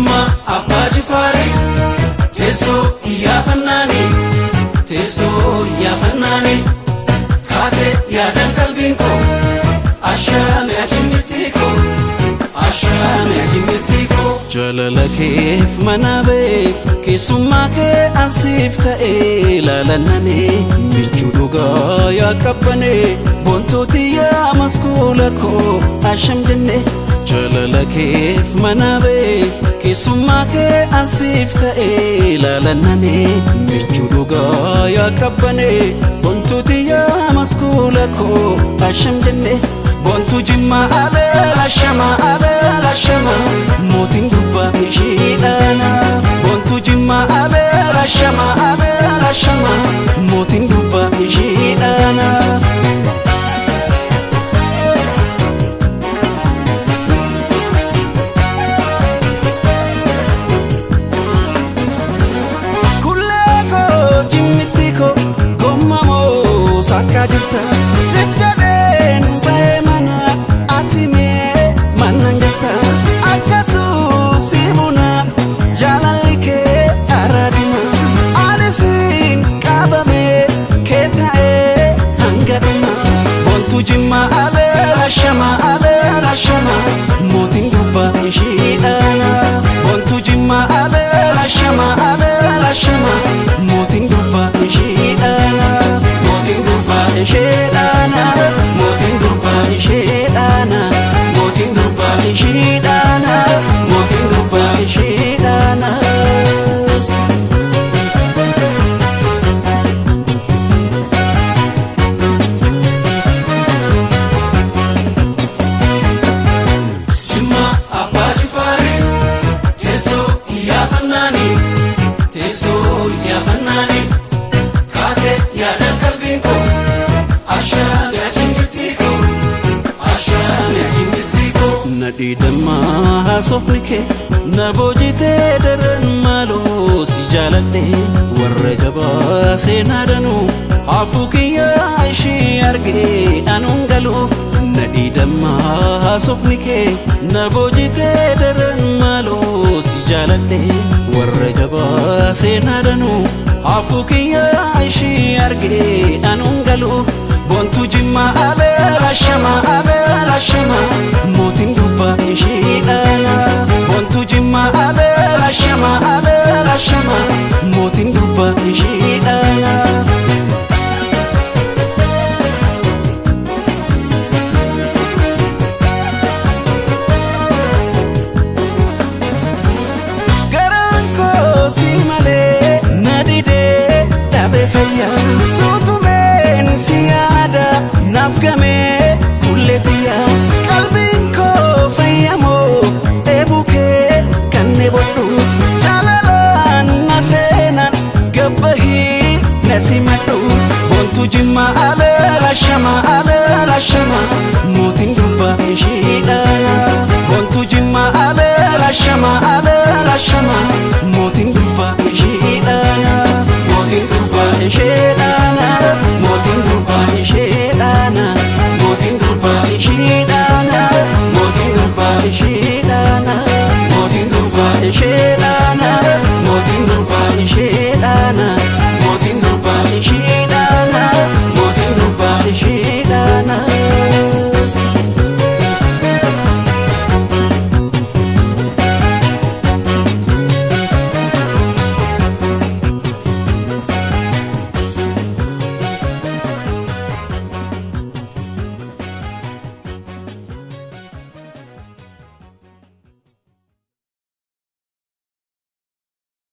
Jimmaa Abbaa Jifaare, teessoo iyyaafannaani, teessoo iyyaafannaani, kaatee yaadan qalbiin koo, ashaame ajimmitti koo, ashaame ajimmitti koo. Jaalala keef mana ba'e, keessummaa kee ansiif ta'e, laalannane michuu dhugaa yaa qabbane, bontooti yaa maskuula koo, asham jenne. Jaalala keef mana ba'e, keessummaa kee ansiif ta'e, laalannane michuu dhugaa yaa qabbane, bontooti yaa maskuula koo, asham jenne. Bontu Jimmaa alee ashama, alee ashama, mootiin gubbaa ishiidhaana. Bontu Jimmaa alee ashama, alee ashama, mootiin gubbaa ishiidhaana. Kullee koo, jimmitti koo, gommamoo sakkaa jirta, sif jedheen ba'ee mana, ati mee mannan jetta, akkasuu si buna, jaalalli kee araadima, ani siin qabame kee ta'ee hanga dhuma. Bontu Jimmaa alee ashama, alee ashama, mootiin gubbaa ishiidhaana. Bontu Jimmaa alee ashama, alee ashama, mootiin gubbaa ishiidhaana. Mootiin gubbaa isheedhaana. Mootiin gubbaa isheedhaana. Mootiin gubbaa ishiidhaana. Mootiin gubbaa isheedhaana. Jimmaa Abbaa Jifaare, teessoo iyyaafannaani, teessoo iyyaafannaani, kaatee yaadan qalbiin koo, ashaame ajimmitti koo, ashaame ajimmitti koo. Nadhii dammaa haasofni kee na boojitee daran, maaloo si jaaladhe, warra jabaa seenaa danuu hafuu kiyyaa ishii argee anuun galu. Nadhii dammaa haasofni kee na boojitee daran, maaloo si jaaladhe, warra jabaa seenaa danuu hafuu kiyyaa ishii argee anuun galu. Bontu Jimmaa alee ashama, alee ashama, mootiin gubbaa ishiidhaana. Bontu Jimmaa alee ashama, alee ashama, mootiin gubbaa ishiidhaana. Garaan koo si malee na didee dhabe fayyaa, suutumeen si yaada naaf gamee.